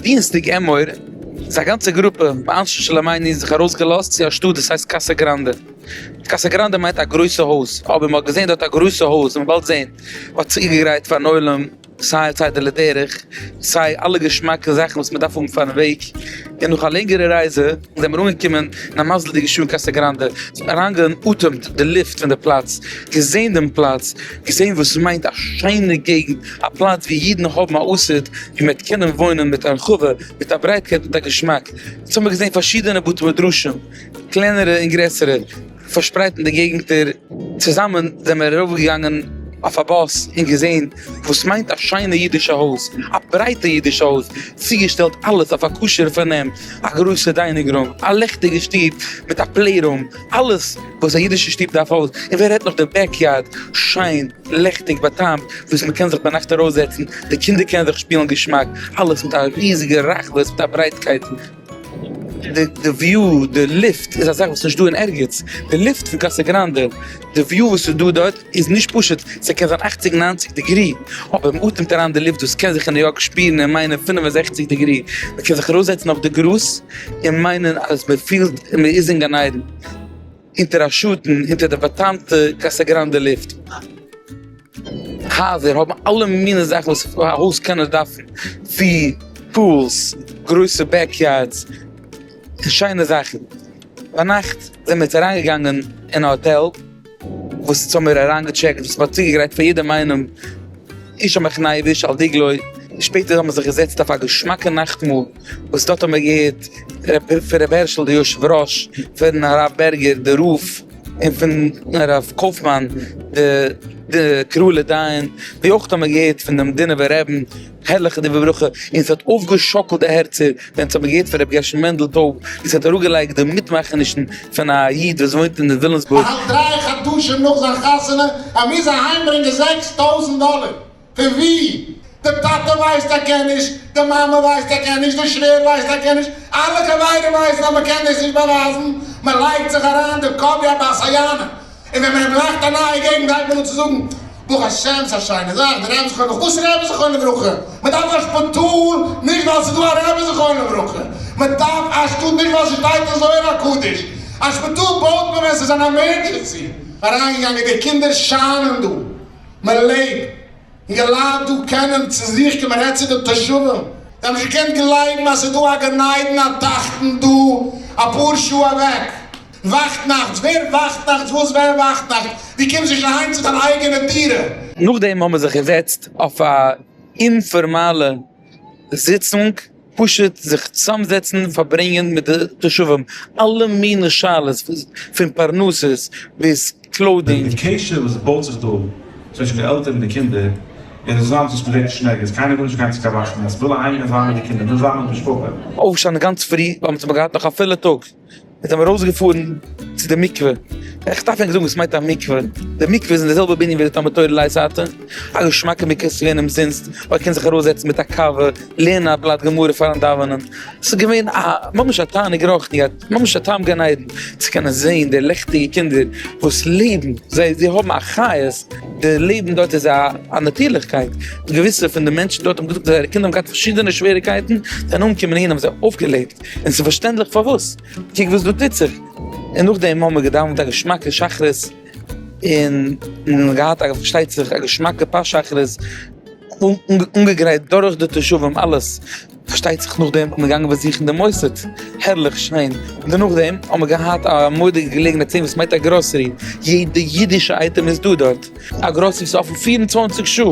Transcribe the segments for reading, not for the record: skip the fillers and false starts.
דינסטאג אמור איז א גאנצע גרופע מאנשי שלומינו זיך ארויסגעלאזט צו א שטאט וואס הייסט קאסא גראנדע. קאסא גראנדע מיינט א גרויסע הויז, אבער מען האט געזען דארט א גרויסע הויז, מען וועט באלד זען, מען האט צוגעגרייט פארן עולם סיי צידה לדרך, סיי אלע געשמאקע זאכן וואס מען דארף האבן פארן וועג, און נאך א לענגערע רייזע זענען מיר אנגעקומען אין א מזל'דיגע שעה אין קאסא גראנדע, אריינגעאטעמט די לופט פון די פלאץ, געזען דעם פלאץ, געזען וואס מיינט א שיינע געגנט, א פלאץ ווי אידן האבן א עתיד, ווי מען וועט קענען וואוינען מיט הרחבה, מיט א ברייטקייט, מיט א געשמאק. אונז האבן מיר געזען פארשידענע בתי מדרשים, קלענערע און גרעסערע, פארשפרייט אין די געגנטער, צוזאמען זענען מיר ארויפגעגאנגען אויף א באס און געזען וואס מיינט א שיינע אידישע הויז, א ברייטע אידישע הויז, צוגעשטעלט אלעס אויף א כשר'ע פארנעם, א גרויסע dining room, א לעכטיגע שטוב מיט א play room, אלעס וואס א אידישע שטוב דארף האבן, און ווער רעדט נאך די backyard, שיין, לעכטיג, באטעמט, וואס מען קען זיך ביינאכט ארויסזעצן, די קינדער קענען זיך שפילן געשמאק, אלעס מיט א ריזיגע רחבות, מיט א ברייטקייט. די view, די לופט איז א זאך וואס איז נישט דא אין ערגעץ, די לופט פון קאסא גראנדע, די view וואס איז דא דארט איז נישט פשוט, ס'קען זיין אכציג ניינציג degree, אבער מ'אטעמט אריין די לופט וואס קען זיך אין ניו יארק שפירן און מיינען 65 degree, מ'קען זיך ארויסזעצן אויף די גראז און מיינען אז מ'פילט מ'איז אין גן עדן, אונטער א שאטן, אונטער די באטעמטע קאסא גראנדע לופט. הייזער האבן אלע מיני זאכן וואס א הויז קען נאר דארפן, ווי pools, גרויסע backyards, און שיינע זאכן. ביינאכט זענען מיר יעצט אריינגעגאנגען אין א האטעל, וואס אונז האבן מיר אריינגעטשעקט, וואס מ'האט צוגעגרייט פאר יעדעם איינעם, איש על מחנהו ואיש על דגלו, שפעטער האבן מיר זיך געזעצט אויף א געשמאקע נאכטמאל, וואס דארט האבן מיר געהערט פון ר' הערשל די יושב ראש, פון הרב בערגער די רב, און פון הרב קויפמאן די די קראלער דיין, ווי אויך האבן מיר געהערט פון דעם דינובער רעבן הערליכע דברי ברכה, און ס'האט אויפגעשאקלט די הערצער ווען ס'האט מען געהערט פון רבי גרשון מענדל טויב, ווי ס'האט אראפגעלייגט די מיטמאכענישן פון א איד וואס וואוינט אין וויליאמסבורג. ער האלט דריי חדשים נאך זיין חתונה, ער מוז אהיימברענגען 6000 דאלער. פון ווי? די טאטע ווייסט ער קען נישט, די מאמע ווייסט ער קען נישט, די שווער ווייסט ער קען נישט, אלע חברים ווייסן אז מען קען דאס נישט באווייזן, מען לייגט זיך אריין די קאפ ווי א בת היענה, און ווען מען מאכט א נייע געגנט הייבט מען אן צו זאגן, ברוך השם ס'איז א שיינע זאך, די רבי זכרונו לברכה, וואס רבי זכרונו לברכה? מען דארף א שפיטאל נישט ווייל ס'איז דא א רבי זכרונו לברכה, מען דארף א שטאט נישט ווייל ס'שטייט אין זוהר הקדוש, א שפיטאל בויט מען ווען ס'איז אן emergency. אריינגעגאנגען, די קינדער שיינען דא. מען לעבט, אינגעלייט דא קענען צו זיך קומען רעדט צו די תושבים, זיי האבן נישט געקענט גלייבן אז ס'איז דא א גן עדן התחתון דא אפאר שעה אוועק, וואכט נאכטס, ווער וואכט נאכטס וואס ווען וואכט נאכטס, דו קומסט נישט אהיים צו דיין אייגענע דירה. נאכדעם האבן מיר זיך געזעצט אויף א אינפארמאלע זיצונג, פשוט זיך צוזאמזעצן פארברענגען מיט די תושבים, אלע מיני שאלות פון פרנסות ביז clothing. די קשר וואס בויט זיך דא צווישן די עלטערן און די קינדער איז אזאנס וואס מ'זעט נישט אין ערגעץ, קיינער וויל נישט גיין צו קיין וואכנאכט, מ'וויל אהיים גיין זיין מיט די קינדער, מ'וויל זיין מיט משפחה. אויפשטיין גאנץ פרי ווייל מ'האט געהאט נאך א פולע טאג. מיר זענען ארויסגעפארן צו די מקווה, איך דארף ענק זאגן וואס מיינט א מקווה, די מקווה איז אין די זעלבע בנין ווי די תלמוד תורה לעת עתה, א געשמאקע מקווה ס'איז געווען אומזינסט, אויב קען זיך ארויסזעצן מיט א קאווע, לערנען א בלאט גמרא פארן דאווענען, ס'איז געווען א ממש א תענוג רוחני, ממש א טעם גן עדן, צו קענען זען די לעכטיגע קינדער וואס לעבן, זיי זיי האבן א חיות, די לעבן דארט איז א א נאטירליכקייט, געוויסע פון די מענטשן דארט האבן געזאגט אז זייערע קינדער האבן געהאט פארשידענע שוועריקייטן, זיי זענען אנגעקומען אהין האבן זיי אויפגעלעבט. און ס'איז פארשטענדליך פארוואס, קוק וואס דא טוט זיך. און נאכדעם האבן מיר געדאווענט א געשמאקע שחרית, און געהאט א פארשטייט זיך א געשמאקע פת שחרית, אנגעגרייט דורך די תושבים אלעס, פארשטייט זיך נאכדעם איז מען געגאנגען באזוכן די מוסד, הערליך שיין, און דערנאכדעם האבן מיר געהאט א מורא'דיגע געלעגנהייט צו זען וואס מיינט א גראסערי, יעדע אידישע אייטעם איז דא דארט, א גראסערי וואס איז אפן 24 שעה,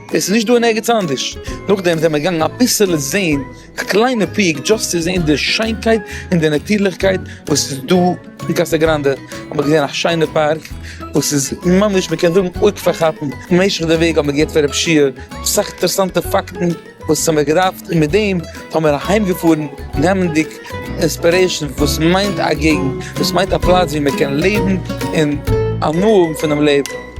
עס איז נישט דא אין ערגעץ אנדערש, נאכדעם זענען מיר געגאנגען אביסעלע זען א קליינע peek just צו זען די שיינקייט און די נאטירליכקייט וואס איז דא אין קאסא גראנדע, האב איך געזען א שיינע פארק וואס איז ממש מען קען זאגן אויג פארכאפנד, במשך די וועג האבן מיר געהערט פון רב שיע אסאך אינטערעסאנטע פאקטן וואס האבן מיר געדארפט און מיט דעם האבן מיר אהיימגעפארן נעמענדיג inspiration וואס מיינט א געגנט, וואס מיינט א פלאץ ווי מען קען לעבן און הנאה האבן פונעם לעבן.